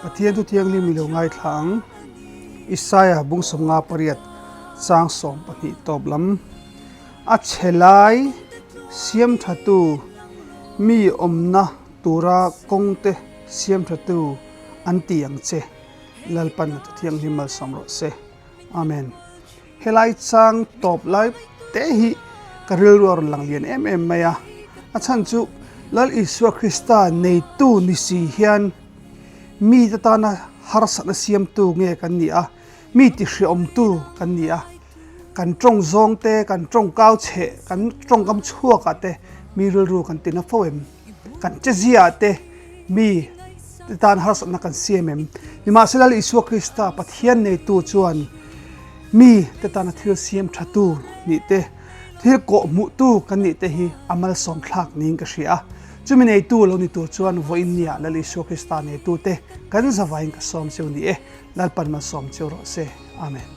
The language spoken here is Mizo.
Pathian thu thianghlim i lo ngaithla ang. Isaia bung 58 chang 12 tawp lam. A chhe lai siam thatu mi awmna tura kawngte siam thatu an ti ang che. Lalpan a thu thianghlim malsawm rawh se. Amen. Helai chang tawp lai te hi ka rilru a rawn lang lian em em mai a, a chhan chu Lal Isua Krista neitu ni si hian mite tana harsatna siamtu nge kan ni a, mi tihriawmtu kan ni a, kan tawng zawng te, kan tawng kau chheh, kan tawngkam chhuakah te mi rilru kan tina fo em? Kan chezia te mi te tan harsatna kan siam em? Nimahsela Lal Isua Krista Pathian neitu chuan mi te tana thil siam thatu nih te, thil kawh hmuhtu kan nih te hi a malsawm thlak niin ka hria a. Chumi neitu lo ni tur chuan vawiin nia Lal Isua Krista neitu te kan zavaiin ka sawm cheu ni e. Lalpan malsawm cheu rawh se. Amen.